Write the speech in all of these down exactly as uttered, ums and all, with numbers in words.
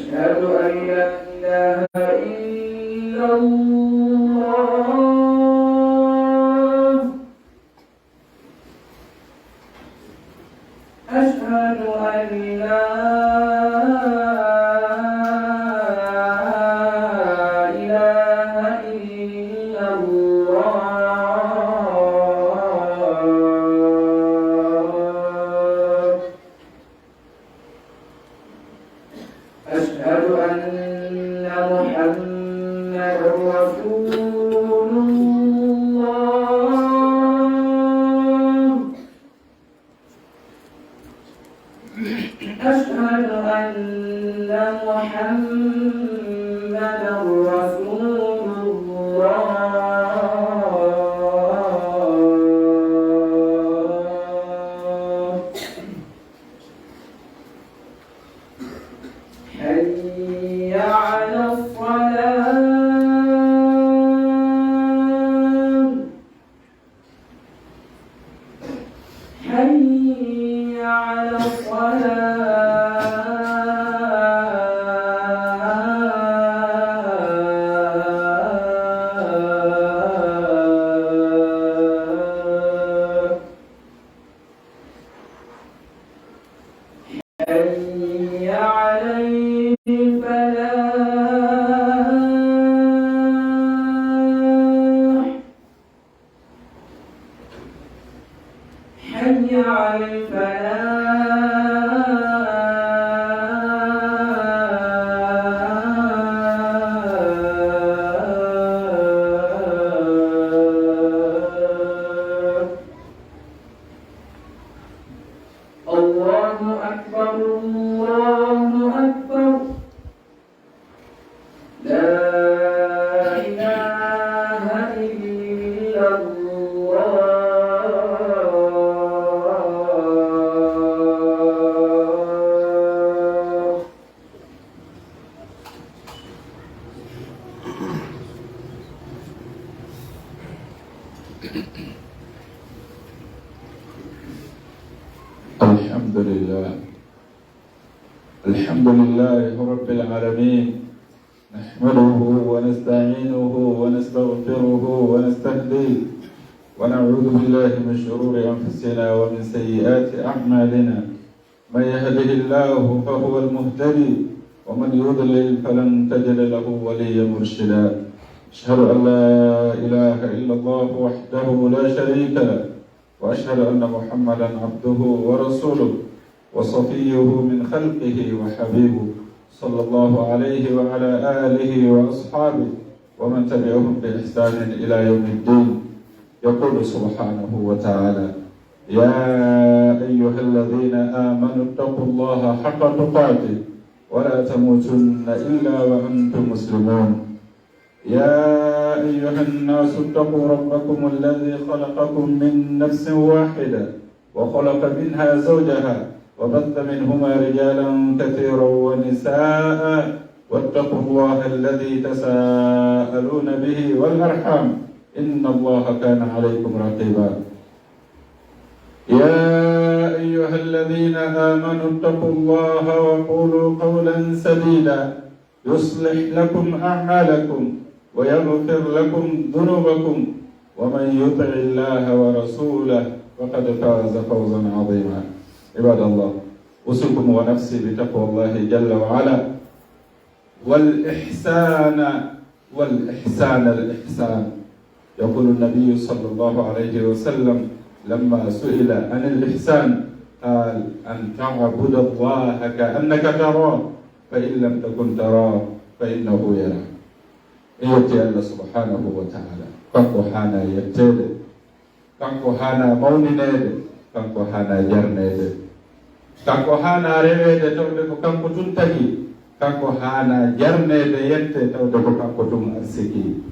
أشهد أن لا إله إلا الله. أشهد أن لا إله إلا الله. أشهد أن محمدا رسول الله. أشهد أن محمدا رسول الله. حي على الصلاة. حي على الصلاة. حي على الفلاح. حي على الفلاح. الله أكبر، الله أكبر. لا إله إلا الله. الحمد لله. الحمد لله رب العالمين. نحمده ونستعينه ونستغفره ونستهديه، ونعوذ بالله من شرور أنفسنا ومن سيئات أعمالنا. من يهده الله فهو المهتدي، ومن يضلل فلن تجد له وليا مرشدا. أشهد أن لا إله إلا الله وحده لا شريك له، وأشهد أن محمدا عبده ورسوله وصفيه من خلقه وحبيبه، صلى الله عليه وعلى آله وأصحابه ومن تبعهم بإحسان إلى يوم الدين. يقول سبحانه وتعالى: يا أيها الذين آمنوا اتقوا الله حق تقاته ولا تموتن إلا وأنتم مسلمون. يا أيها الناس اتقوا ربكم الذي خلقكم من نفس واحدة وخلق منها زوجها وبث منهما رجالا كثيرا ونساء واتقوا الله الذي تساءلون به والأرحام إن الله كان عليكم رقيبا. يا أيها الذين آمنوا اتقوا الله وقولوا قولا سديدا يصلح لكم أعمالكم ويغفر لكم ذنوبكم ومن يطع الله ورسوله فقد فاز فوزا عظيما. عباد الله، أوصيكم ونفسي بتقوى الله جل وعلا والإحسان، والإحسان الإحسان. يقول النبي صلى الله عليه وسلم لما سئل عن الإحسان قال: أن تعبد الله كأنك تراه فإن لم تكن تراه فإنه يراك. En yetti Allah subhanahu wa ta'ala. Kanko haana yetteede, kanko haana mawnineede, kanko haana jarneede. Kanko haana reweede tawde ko kanko tun tagi, kanko haana jarneede yette tawde ko kanko tun arsiki.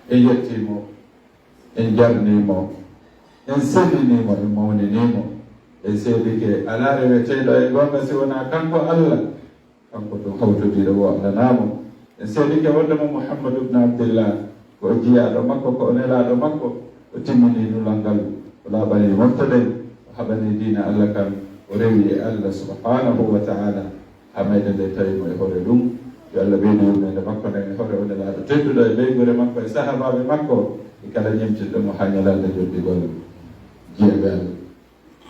En yetti mo, en jarni mo, en sellini mo, en mawnini mo. En seedike alaa reweteeɗo e goonga si wonaa kanko Allah. Kanko tun hawtodiiɗo o alanaamo. En seedike wonde mo Muhammadu ibn Abdillah, ko o jiyaaɗo makko, ko o nelaaɗo makko, o timmini nulal ngal, o laaɓani mofte ɗen, o haɓani diina Allah kan, o rewi e Allah subhanahu wa ta'ala. Haa meɗen nde tawi mo e hoore ɗum. Yo Allah ɓeydu yurmeende makko nden e hoore o nelaaɗo tedduɗo e ɓeynguure makko e sahaabaaɓe makko e kala ñemtinɗo mo haa ñalande joddigol jeegal.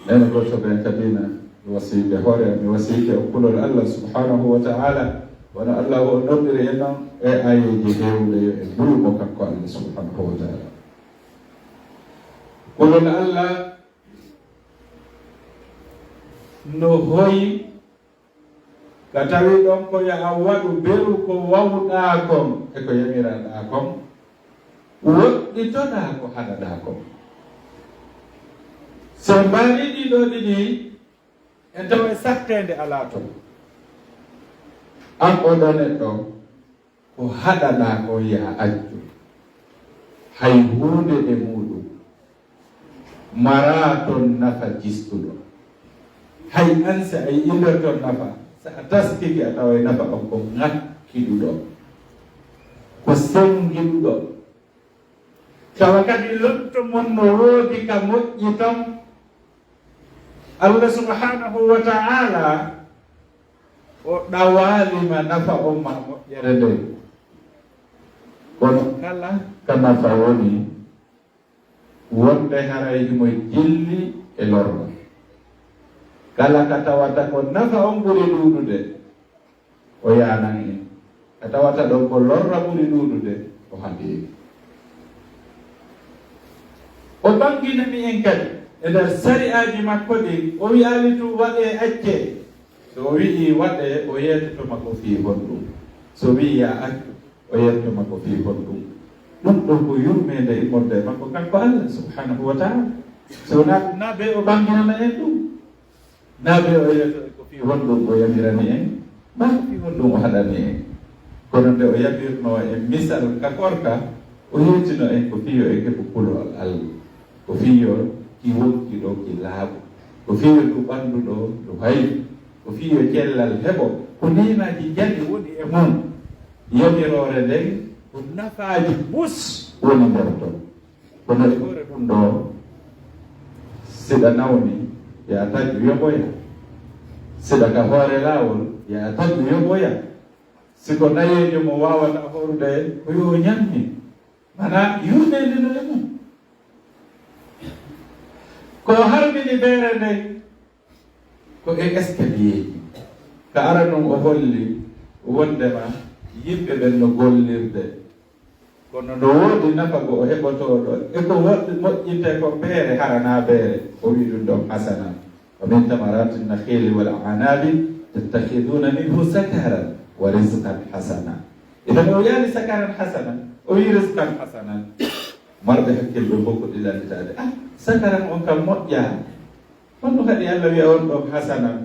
Neene gooto ɓen kadina mi wasiyde hoore am, mi wasiyde on kulol Allah subhanahu wa ta'ala, wano Allah o noddiri en non e aayeeji heewɗe yo en mbuyu mo kanko Allah subhanahu wa ta'ala. Kulol Allah no hoyi ka tawi ɗon ko yo a waɗu beru ko wawɗaa kon e ko yamiraɗaa kon, woɗɗitoɗaa ko haɗaɗaa kon. So en mbaali ɗiɗo ɗiɗi, en tawa e satteende alaa ton. An oɗo neɗɗo, ko haɗaɗaa kon yo a accu. Hay huunde e muuɗum maraa ton nafa jistuɗo. Hay an si a yi'ii nder ton nafa, si a taskike a taway nafa on ko ŋakkiɗuɗo, ko senngiɗuɗo. Tawa kadi lonto mon no woodi ka moƴƴi ton. Allah subhanahu wa ta'ala o ɗawaali ma nafa on ma moƴƴere nden. Kono kala ka nafa woni, wonde haray himo jilli e lorra. Kala ka tawata ko nafa on ɓuri ɗuuɗude, o yaanan en. Ka tawata ɗon ko lorra ɓuri ɗuuɗude, o haɗi en. O ɓanginani en kadi e nder sari'aaji makko ɗin, o wi'aali tun waɗee accee. So o wi'ii waɗee, o yeetoto ma ko fii honɗum? So wi'ii yo a accu, o yeetoto ma ko fii honɗum? Ɗum ɗoo ko yurmeende immorde e makko kanko Allah subhanahu wa ta'ala. So na, na be o ɓanginana en ɗum. Na be o yeeto e ko fii honɗum o yamirani en, maa ko fii honɗum o haɗani en. Kono nde o yamirnoo en misal ka korka, o yeetino en ko fii yo en heɓu kulol Allah. Ko fii yo ki wonki ɗoo ki laaɓu. Ko fii yo ndu ɓanndu ɗoo ndu hayru. Ko fii yo cellal heɓo. Ko neenaaji jaɓi woni e mum. Yamiroore nden ko nafaaji bus woni nder ton. Kono e hoore ɗum ɗoo, siɗa nawni, yo a taƴu yoɓoya. Siɗa ka hoore laawol, yo a taƴu yoɓoya. Si ko nayeejo mo waawata hoorude, ko yo o ñammi. Mana yurmeende no e mum. Ko harmini beere nden, ko e escalier ji. Ka ara non o holli wondema yimɓe ɓen no gollirde. Kono no woodi nafa go o heɓotooɗo e ko woɗɗi moƴƴinte ko beere hara na beere. O wi'i ɗum ɗon hasana. Wa min thamarati nakhili wal a'nabi tattakhiduna minhu sakaran wa rizqan hasana. Idan o yaali sakaran hasana, o wi'i rizqan hasana. Marɓe hakkil ɓe fof ko ɗiɗanitaade. Ah, sakaran on kam moƴƴaani. Honno kadi Allah wi'a on ɗon hasanan?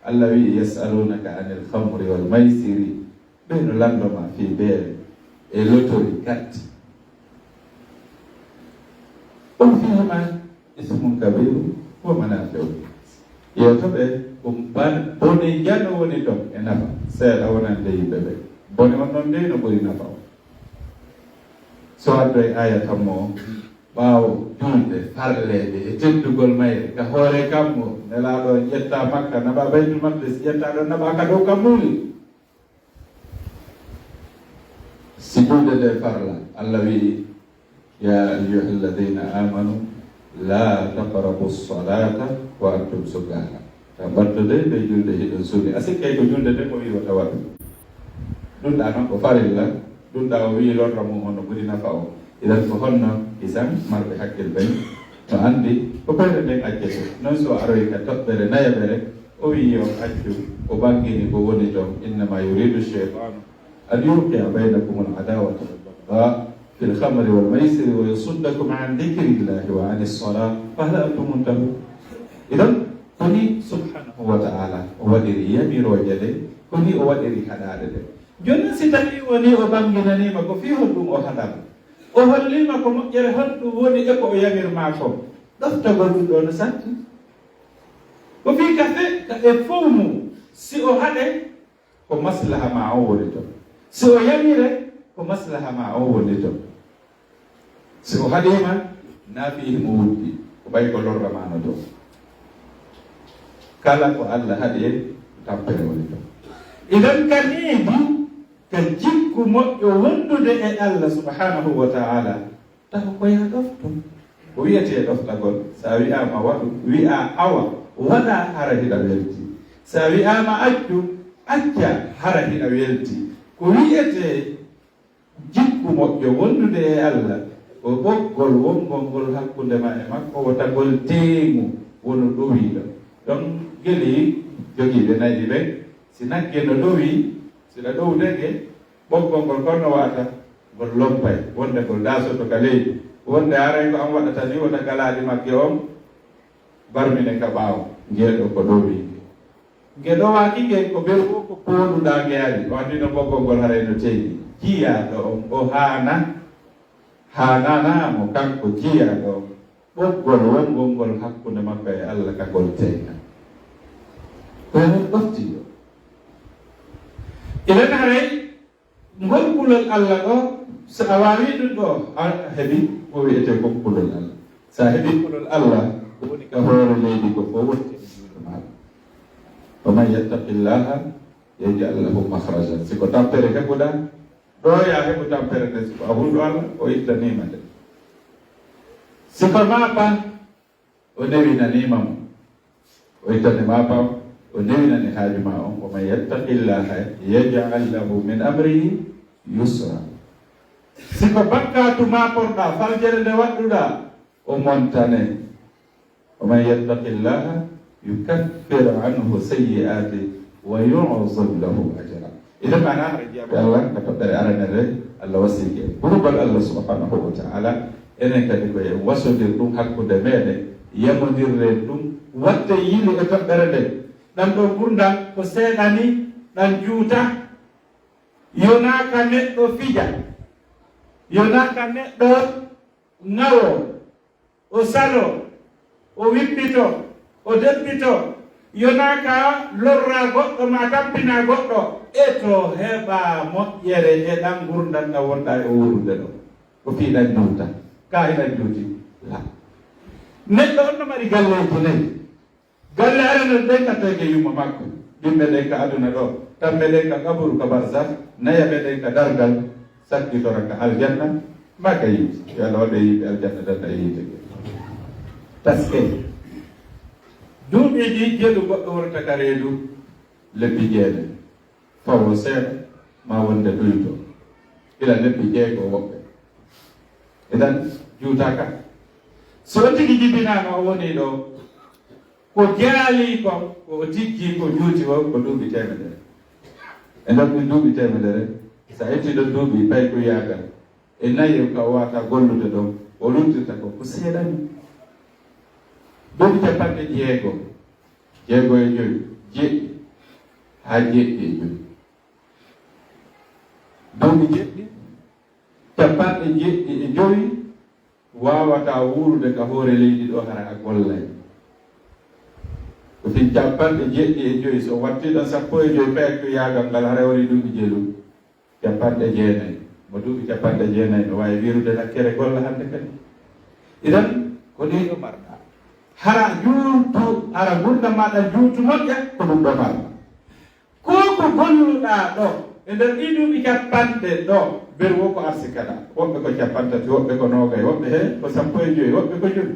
Allah wi'i, "Yas'alunaka anil khamri wal maisiri." Ɓe no lanndo ma fii beere e lotori kat. Qul fihima ismun kabirun wa manafi'u linnas. Yo to ɓe ko ban-, bone jano woni ton e nafa. Seeɗa wonande yimɓe ɓe. Bone on non dey no ɓuri nafa on. So addo e aya tammo o, ɓaawo julde farleede e teddugol mayre, ka hoore kammu, Nelaaɗo ƴetta Makka, naɓa Baytul Maqdis, ƴetta ɗon, naɓa ka dow kammuuli. Si julde nde farla, Allah wi'i, "Ya ayyuhalladhina amanu, la taqrabu salata wa antum sukara." Ta ɓattude nde julde hiɗon suuni. A sikkay ko julde nde mo wi'i wota waɗu. Ɗum ɗa noon ko farilla, ɗum ɗa o wi'i lorra mum on no ɓuri nafa o. Idan ko honno kisan marɓe hakkil ɓen no anndi ko ɓeyre nden accete. Noon so aroy ka toɓɓere nayaɓere, o wi'i on accu, o ɓangini ko woni ton, "Innama yuridu shaytanu an yuqi'a baynakumul adawata wal baghdha fil khamri wal maisiri wa yasuddakum an dhikrillahi wa anis salah, fa hal antum muntahun?" Idan, koni subhanahu wa ta'ala o waɗiri yamirooje ɗen, koni o waɗiri haɗaaɗe ɗen. Jooni si tawii woni o ɓanginaniima ko fii honɗum o haɗama, o holliima ko moƴƴere honɗum woni e ko o yamirmaa kon, ɗoftagol ɗum ɗoo no santi. Ko fii ka fe-, ka e fow mum, si o haɗe, ko maslaha ma on woni ton. Si o yamire, ko maslaha ma on woni ton. Si o haɗiima, naafii himo wuddi, ko ɓay ko lorra ma no ton. Kala ko Allah haɗi en, ko tampere woni ton. Idan ka needi, ka jikku moƴƴo wondude e Allah subhanahu wa ta'ala, taw ko yaa ɗofto. Ko wiyetee ɗoftagol, so a wiyaama waɗu, wiyaa awa, waɗaa hara hiɗa welti. So a wiyaama accu, acca hara hiɗa welti. Ko wiyetee jikku moƴƴo wondude e Allah, ko ɓoggol wongol ngol hakkunde ma e makko, wota ngol teeŋu, wonu ɗowiiɗo. Ɗon geli jogiiɓe nayi ɓen, si nagge no ɗowii, si ɗa ɗowdege, ɓoggol ngol kon no wa'ata, ngol lompay, wonde ngol daasoto ka leydi, wonde haray ko an waɗata ni, wota galaaɗi magge on barmine ka ɓaawo, ngee ɗoo ko ɗowii nge. Nge ɗowaaki nge ko ɓe wo ko pooɗuɗaa nge ari, o anndi no ɓoggol ngol haray no teeŋi. Jiyaaɗo on, o haana, haananaa mo kanko jiyaaɗo on, ɓoggol wongol ngol hakkunde makko e Allah ka ngol teeŋa. Ko heen ɗoftiiɗo. Idan haray, ngol kulol Allah ɗo, so a waawii ɗum ɗo, a heɓi ko wiyetee kon kulol Allah. So a heɓii kulol Allah, ko woni ka hoore leydi ko fof woni e juuɗe maaɗa. Wa man yattaqillaha yaj'al lahu makhrajan. Si ko tampere heɓuɗaa, ɗo yaa heɓu tampere nde, si ko a hulɗo Allah, o ittaniima nde. Si ko maaɓa, o newinaniima mo. O ittani ma pam, o newinani haaju ma on. Wa man yattaqillaha yaj'al lahu min amrihi yusra. Si ko bakkaatu ma porɗa, faljere nde waɗɗuɗa, o montane. Wa man yattaqillaha yukaffir anhu sayyi'atihi wa yu'zim lahu ajra. Idan maana hara jiyaaɓe Allah ka toɓɓere aranere, Allah wasiki en. Ɓurgol Allah subhanahu wa ta'ala, enen kadi ko en wasodir ɗum hakkunde meɗen, yamondirren ɗum, watte yiili e toɓɓere nden. Ɗan ɗo ngurndan ko seeɗani, ɗan juuta. Yonaa ka neɗɗo fija, yonaa ka neɗɗo ŋawo, o salo, o wippito, o debbito, yonaa ka lorra goɗɗo maa tampina goɗɗo, e to heɓa moƴƴere e ɗan ngurndan ɗan wonɗa e wuurude ɗo. Ko fii ɗan juuta, ka hiɗan juuti. La. Neɗɗo on no mari galleeji nayi. Galle aranol ɗen ka tawge yumma makko, ɗimɓe ɗen ka aduna ɗo, tamɓe ɗen ka qaburu, ka barzakh, nayaɓe ɗen ka dargal, sakkitora ka aljanna, maa ka yiite. Yo Allah waɗu en yimɓe aljanna, danda e yiite. Taske. Duuɓi ɗi jeɗu goɗɗo wonata ka reedu lebbi jeene. Fawo seeɗa, ma wonde ɗuyto. Ila lebbi jeego woɓɓe. Idan, juutaka. So o tigi jibinaama, o woni ɗo, ko jaali kon, ko o tijji, ko juuti o, ko duuɓi teemedere. E nder ɗin duuɓi teemedere, so a itti ɗon duuɓi paykuyaagal, e nayi ka o wata gollude ɗon, o luntirta ko, ko seeɗani. Duuɓi capanɗe jeego, jeego e joy, jeɗɗi, haa jeɗɗi e joy. Duuɓi jeɗɗi, capanɗe jeɗɗi e joy, waawataa wuurude ka hoore leydi ɗo hara a gollay. Ko fii capanɗe jeɗɗi e joy, so wattii ɗon sappo e joy paykuyaagal ngal, hara woni duuɓi jelu. Capanɗe jeenayi. Mo duuɓi capanɗe jeenayi, no waawi wiirude lakkere golla hannde kadi. Idan, ko ɗii ɗo marɗa. Hara juutu, hara ngurndan maaɗa juutu moƴƴa, ko ɗum ɗo marɗa. Ko ko golluɗaa ɗo, e nder ɗii duuɓi capanɗe ɗo, beru wo ko arsi kaɗa. Woɓɓe ko capantati, woɓɓe ko noogay, woɓɓe he ko sappo e joy, woɓɓe ko joy.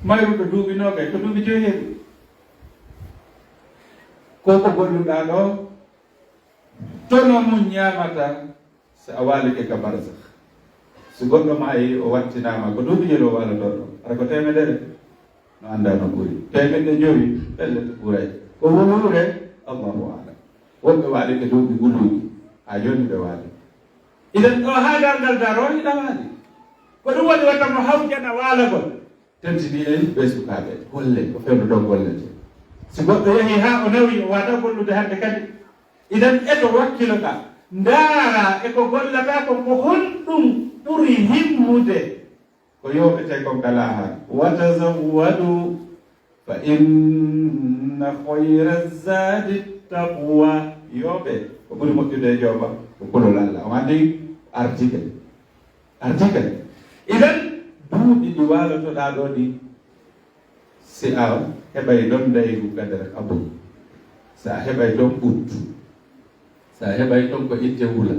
Mayruɗo duuɓi noogay, ko duuɓi joy heɓi. Ko ko golluɗaa ɗo, tono mum ñaamata so a waalike ka barzakh. So goɗɗo maayi, o wattinaama, ko duuɓi jelu o waalotoo ɗo? Hara ko teemedere? No anndaa no ɓuri. Teemeɗɗe jowi, pellet ɓuray. Ko wuluure? Allahu a'lam. Woɓɓe waalike duuɓi guluuji, haa jooni ɓe waali. Idan ɗo haa darngal daroo, hiɗa waali. Ko ɗum woni wata mo hawjana waalagol. Tentini en ɓe sukaaɓe, golle, ko fewndo ɗo gollete. Si goɗɗo yahii haa o nawi, o waata gollude hannde kadi. Idan eto wakkiloɗaa, ndaara e ko gollataa kon, ko honɗum ɓuri himmude? Ko yooɓetee kon ka laaha. Wa tazawwadu fa inna khayra zadi taqwa. Yooɓe, ko ɓuri moƴƴude e jooɓa ko kulol Allah. On anndi article. Article. Idan, duuɓi ɗi waalotoɗaa ɗo ɗi, Si a heɓay ɗon daygu ka nder qaburu, si a heɓay ɗon ɓuttu, si a heɓay ɗon ko itte wula,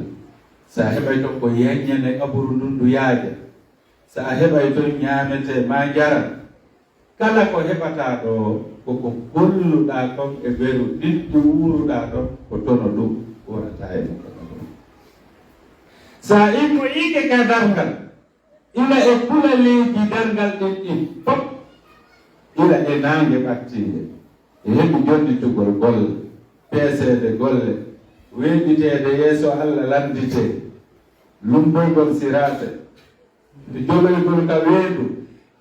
si a heɓay ɗon ko yanñane qaburu ndun ndu yaaja, si a heɓay ɗon ñaamete maa njaram, kala ko heɓataa ɗoo, ko ko golluɗaa kon e beru ɗin ɗi wuuruɗaa ɗon, ko tono ɗum uurataa e mum ka qaburu. Si a immoyiike ka darngal, ila e kulaliiji darngal ɗin ɗin fof, ila e naange ɓattiinde, e heɓi jonnitugol golle, peeseede golle, weeɓiteede yeeso Alla lannditee, lummboygol siraate, joloygol ka weendu,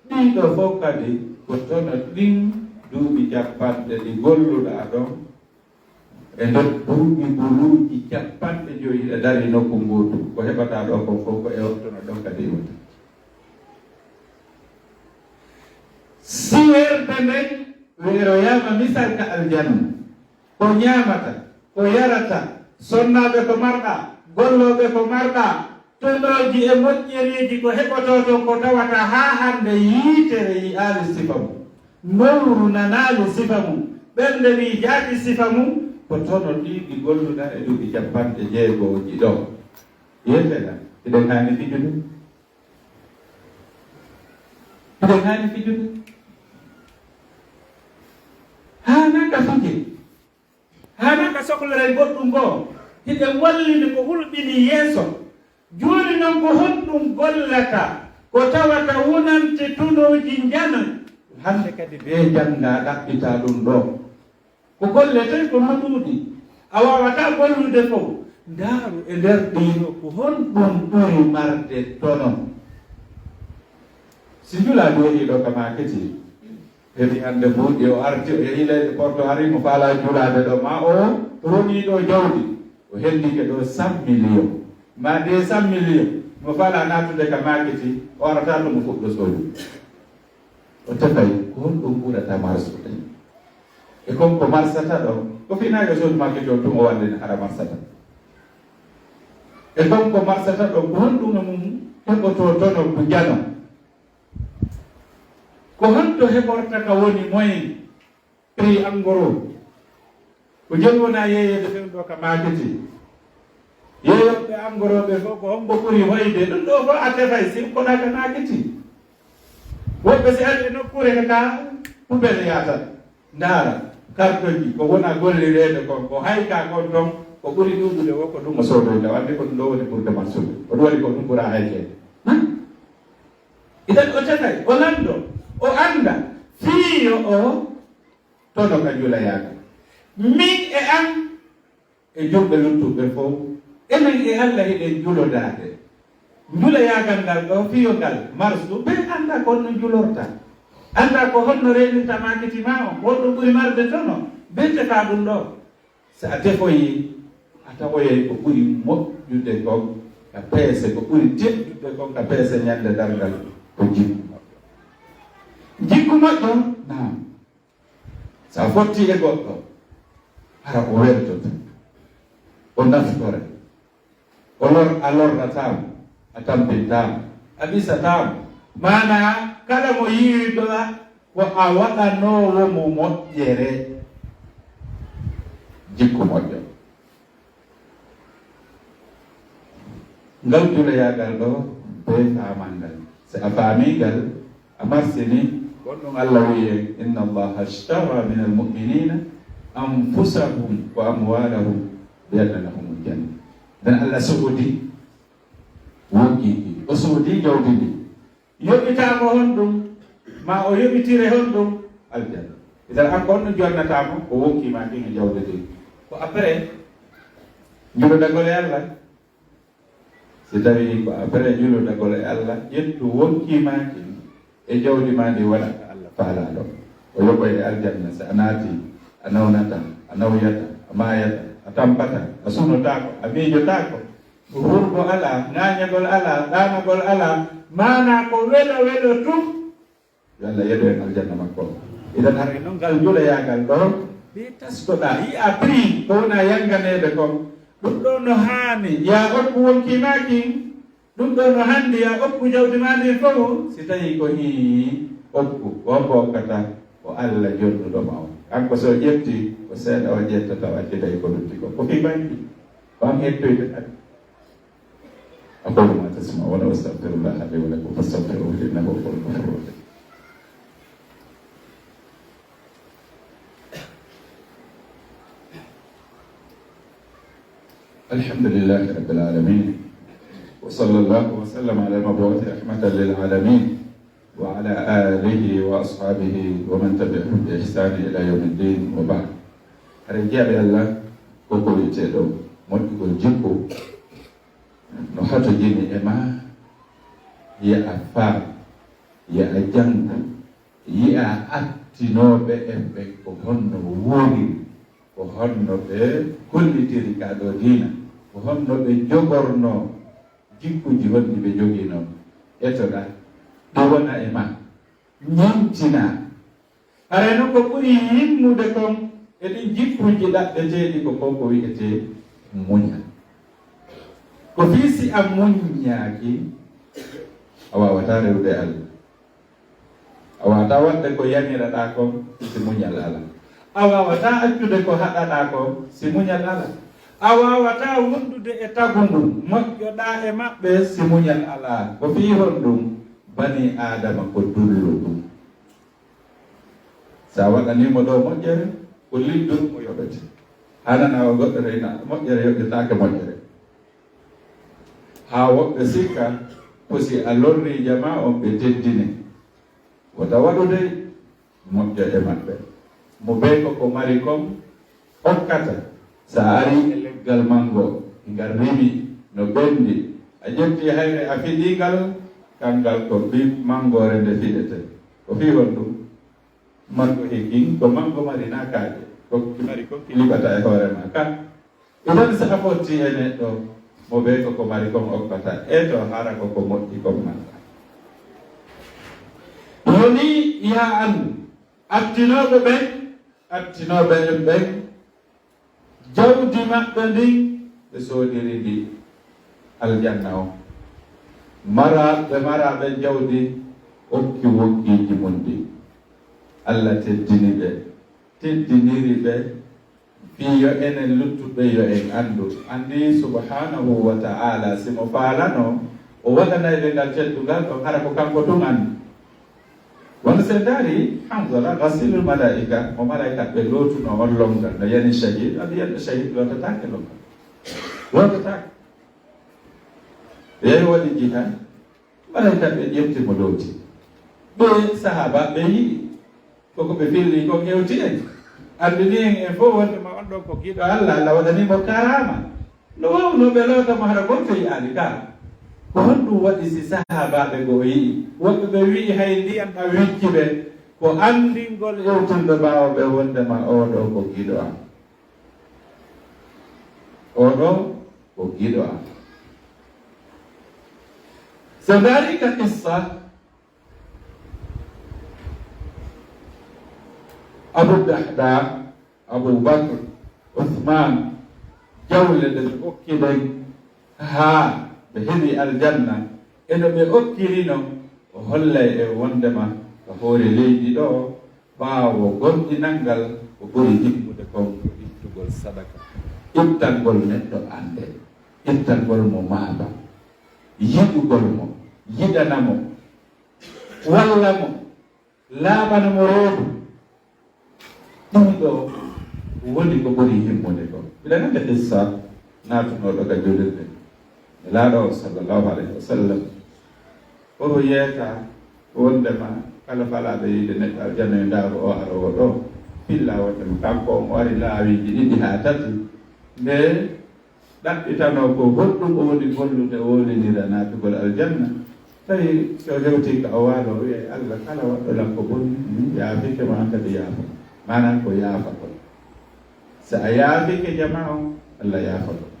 ɗii ɗoo fof kadi ko tono ɗin duuɓi cappanɗe ɗi golluɗaa ɗon, e nder duuɓi buluuji cappanɗe joyi hiɗa darii nokku ngootu, ko heɓataa ɗoo kon fof ko e on tono ɗon kadi iwata. Si weerde nden weeroyaama misal ka aljanna, ko ñaamata, ko yarata, sonnaaɓe ko marɗaa, gollooɓe ko marɗaa, tonooji e moƴƴereeji ko heɓotoo ton ko tawata haa hannde yiitere yi'aali sifa mum, nowru nanaali sifa mum, ɓernde miijaali sifa mum, ko tono ɗii ɗi golluɗaa e duuɓi cappanɗe jeegooji ɗoo. Yetteɗaa, hiɗen haani fijude? Hiɗen haani fijude? Haanaa ka fije. Haanaa ka sokloree goɗɗum goo. Hiɗen wallini ko hulɓinii yeeso. Jooni non, ko honɗum gollata ko tawata wonante tonooji njanoy? Hannde kadi bee janngaa ɗaɓɓitaa ɗum ɗoo. Ko golle toy ko no ɗuuɗi? A waawataa gollude fow. Ndaaru e nder ɗii ɗoo, ko honɗum ɓuri marde tono? Si njulaa jooɗiiɗo ka maakiti, heɓi hannde buuɗi, o arti, o yehi leyɗe Porto, ari mo faalaa julaade ɗoo, maa o ronii ɗoo jawdi, o hendike ɗoo cent millions, maa deux cent millions, mo faalaa naatude ka maakiti, o arataa ɗoo mo fuɗɗo soodu. O tefay ko honɗum ɓurata marsude. E kon ko marsata ɗon, ko fii naage soodu maakiti on tun o wallini hara marsata. E kon ko marsata ɗon, ko honɗum e mum heɓotoo tono ko njano? Ko honto heɓorta ka woni moyen prix en gros? Ko jooni wonaa yeeyeede fewndo ka maakiti. Yeeyooɓe en gros ɓe fof ko hombo ɓuri hoyde? Ɗum ɗoo fof a tefay si ukkoɗaa ka maakiti. Woɓɓe si ari e nokkuure ka poubelle yaata. Ndaara, kartonji, ko wona gollireede kon, ko hayka kon ton, ko ɓuri ɗuuɗude wo ko ɗum o soodoyta, wande ko ɗum ɗoo woni ɓurde marsude. Ko ɗum waɗi ko ɗum ɓura haykeede. Hmm? Idan o tefay, o lanndo, o annda, fii yo o tono ka njulayaagal. Min e an, e julɓe luttuɓe fow, enen e Alla hiɗen julodaade. Njulayaagal ngal ɗoo, fiyo ngal, marsu, ɓe annda ko honno njulorta. Annda ko honno reenirta maakiti maa on, ko honɗum ɓuri marde tono, ɓe tefa ɗum ɗoo. Si a tefoyii, a tawoyay ko ɓuri moƴƴude kon ka peese, ko ɓuri teddude kon ka peese ñande darngal, ko jikku moƴƴo. Jikku moƴƴo, naam. So a fottii e goɗɗo, hara o weltoto, o naftora, o lor-, a lorrataa mo, a tampintaa mo, a ɓisataa mo. Maanaa, kala mo yiiɗaa ko a waɗanoowo mo moƴƴere, jikku moƴƴo. Ngal juloyaagal ɗoo, bee faamangal. Si a faamii ngal, a marsini, ko ɗum Alla wi'i en, "Inna Allaha ashtara minal mu'minina anfusahum wa amwalahum bi anna lahumul janna." Nden Alla soodi wonkiiji, o soodi jawdi ndi. Yoɓitaa mo honɗum? Ma o yoɓitire honɗum? Aljanna. Idan an ko honɗum jonnata mo? Ko wonkii maa kin e jawdi ndin. Ko après julodagol e Alla. Si tawii ko après julodagol e Alla, ƴettu wonkii maa kin e jawdi maa ndi waɗa ka Alla faalaa ɗon. O yoɓoy e aljanna si a naati, a nawnataa, a nawyata, a maayata, a tampataa, a sunotaako, a miijotaako. Hurgo alaa, ŋaañagol alaa, ɗaanagol alaa, maanaa ko welo welo tun. Yo Alla yeɗu en aljanna makko. Idan haray non ngal juloyaagal ɗoo, nde taskoɗaa, yi'aa prix ko wonaa yannganeede kon. Ɗum ɗoo no haani, yaa okku wonkii maa kin. Ɗum ɗoo no haani, yaa okku jawdi maa ndin fow. Si tawii ko hii okku, ko hombo okkata? Ko Ko Allah jonnuɗo ma on. Kanko so ƴetti, ko seeɗa o ƴetta tawa acciday ko lutti ko. Ko fii banki. Ko an hettoyta kadi. أقول ما تسمعون وأستغفر الله لي ولكم فاستغفروه إنه هو الغفور الرحيم. الحمد لله رب العالمين. وصلى الله وسلم على المبعوث رحمة للعالمين. وعلى آله وأصحابه ومن تبعهم بإحسان إلى يوم الدين وبعد. Hare jeyaɓe Allah, ko ko wi'eteeɗo moƴƴugol jikku, no hatojini e ma, yi'a faam, yi'a janngu, yi'a attinooɓe en ɓen ko honno wuuriri, ko honno ɓe kollitiri ka ɗo diina, ko honno ɓe jogornoo jikkuuji honɗi ɓe jogiinoo. Etoɗaa, ɗi wona e ma, ñentinaa. Haray non ko ɓuri yimmude kon e ɗin jikkuuji ɗaɓɓeteeɗi ko kon ko wi'etee muñal. Ko fii si a muññaaki, a waawataa rewde Allah. A waawataa waɗde ko yamiraɗaa kon si muñal alaa. A waawataa accude ko haɗaɗaa kon si muñal alaa. A waawataa wondude e tagu ngun, moƴƴoɗaa e maɓɓe si muñal alaa. Ko fii honɗun? Banii Aadama ko dullo ɗun. Si a waɗanii mo ɗoo moƴƴere, ko liddol mo yoɓete. Hananaa o goɗɗo reyna moƴƴere yoɓetaake moƴƴere. Haa woɓɓe sikka ko si a lorrii jamaa on ɓe teddine. Wota waɗu dey moƴƴo e maɓɓe. Mo bee ko ko mari kon okkata. Sa arii e leggal manngo, ngal rimi, no ɓenndi, a ƴetti hayre a fiɗii ngal, kanngal ko ɓiɓɓe manngoore nde fiɗete. Ko fii honɗun? Manngo hikkin ko manngo mari naa kaaƴe. Ko ki mari kon ki liɓata e hoore maa kan. Idan si a fottii e neɗɗo, mo bee ko ko mari kon okkata, e to hara ko ko moƴƴi kon mara. Yo nii yaa anndu, attinooɓe ɓen, attinooɓe en ɓen, jawdi maɓɓe ndin, ɓe soodiri ndi aljanna on. Mara, ɓe maraaɓe jawdi, okki wokkiiji mun ɗin. Allah teddini ɓe, teddiniri ɓe, fii yo enen luttuɓe yo en anndu. Anndi subhaanahu wa ta'ala, si mo faalano, o waɗanay ɓe ngal teddungal ɗon, hara ko kanko tun anndi. Wano si en ndaari Hanzala, ghasilul malaa'ika, mo malaa'ika ɓe lootunoo on lonngal, no yani shahid, anndi yanɗo shahid lootataake lonngal. Lootataake. Yehi waɗi jihad, malaa'ika ɓe ƴefti mo looti. Ɓe sahaaba ɓe yi'i, ko ko ɓe filli kon hewti en. Anndini en, en fow wonde ma on ɗon ko giɗo Allah, Allah waɗani mo karaama. No waawnoo ɓe loota mo hara gooto yi'aali ka. Ko honɗun waɗi si sahaabaaɓe goo yi'i? Woɓɓe ɓe wi'i hay ndiyan ɗan wicci ɓe. Ko anndingol ewtinɓe ɓaawo ɓe wonde ma oo ɗoo ko giɗo am. Oo ɗoo ko giɗo am. So ndaari ka qissa, Abu Dahda, Abu Bakr, Usman, jawle ɗe ɓe okki ɗen haa ɓe heɓi aljanna, e no ɓe okkirino, o hollay e wondema ka hoore leydi ɗoo, ɓaawo gomɗinal ngal, ko ɓuri himmude kon ko ittugol sadaka, ittangol neɗɗo annde, ittangol mo maaba, yiɗugol mo, yiɗana mo, walla mo, laaɓana mo reedu. Ɗum ɗoo woni ko ɓuri himmude ko. Mbiɗa anndi qissa naatunooɗo ka juulirde. Nelaaɗo sallallahu alayhi wa sallam, omo yeeta wondema kala falaaɗo yiide neɗɗo aljanna yo ndaaru o aroowo ɗoo. Filla wondema kanko omo ari laawiiji ɗiɗi haa tati. Nde ɗaɓɓitanoo ko honɗum o woni gollude o wolinira naatugol aljanna. Tawi so hewtii ka o waalo o wi'ay, "Allah, kala waɗɗo lan ko boni, mi yaafike ma, an kadi yaafa." Maanaam ko yaafagol. So a yaafike jamaa on, Allah yaafa ɗum.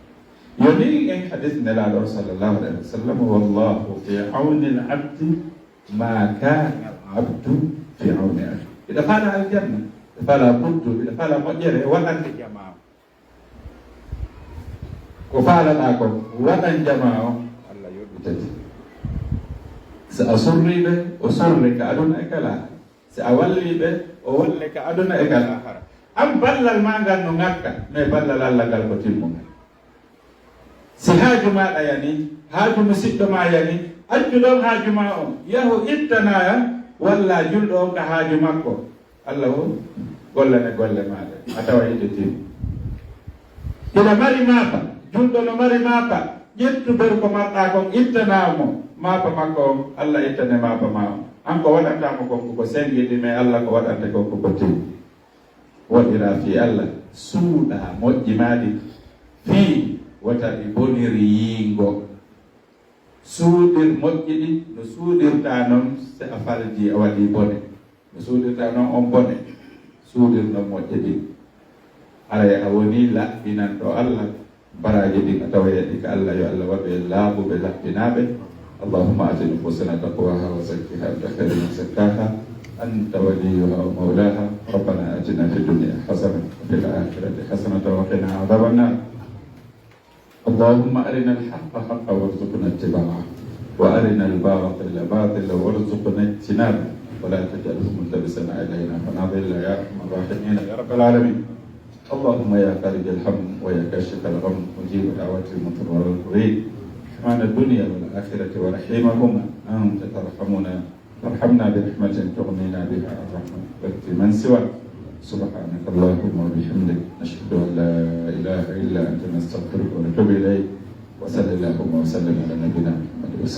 Yo nii en hadis Nelaaɗo on sallallahu alayhi wa sallam, "Wallahu fi awni al-abdi ma kana al-abdu fi awni akhi." Hiɗa faala aljanna, hiɗa faala buddu, hiɗa faala moƴƴere, waɗande jamaa on. Ko faalaɗaa kon, waɗan jamaa on, Allah yoɓitete. So a surrii ɓe, o surre ka aduna e ka laakhira. Si a wallii ɓe, o walle ka aduna e ka laahara. An ballal maa ngal no ŋakka, mais ballal Alla ngal ko timmungal. Si haaju maaɗa yani, haaju musiɗɗo maa yani, accu ɗon haaju maa on, yahu ittanaya, walla julɗo on ka haaju makko. Alla o gollane golle maaɗa, a tawa hiɗe timmi. Hiɗa mari maafa, julɗo no mari maafa, ƴettu ber ko marɗaa kon, ittanaa mo maafa makko on, Alla ittane maafa maa on. An ko waɗantaa mo kon, ko sengiɗi, mais Alla ko waɗante kon, ko timmi. Waɗiraa fii Alla, suuɗaa moƴƴi maa ɗin, fii wata ɗi bonir yiingo. Suuɗir moƴƴi ɗin no suuɗirtaa non si a faljii a waɗii bone. No suuɗirtaa non on bone, suuɗir non moƴƴi ɗin. Haray a wonii laɓɓinanɗo Alla baraaji ɗin a tawoya ɗi ka Alla, yo Alla waɗu en laaɓuɓe laɓɓinaaɓe. اللهم آت نفوسنا تقواها وزكها أنت خير من زكاها أنت وليها ومولاها. ربنا آتنا في الدنيا حسنة وفي الآخرة حسنة وقنا عذاب النار. اللهم أرنا الحق حقا وارزقنا اتباعه وأرنا الباطل باطلا وارزقنا اجتنابه ولا تجعله ملتبسا علينا فنضل يا أرحم الراحمين يا رب العالمين. اللهم يا فارج الهم ويا كاشف الغم مجيب دعوة المضطرين رحمن الدنيا والآخرة ورحيمهما أنت ترحمنا فارحمنا برحمة تغنينا بها عن رحمة من سواك. سبحانك اللهم وبحمدك نشهد أن لا إله إلا أنت نستغفرك ونتوب إليك. وصلى اللهم وسلم على نبينا محمد وسلم.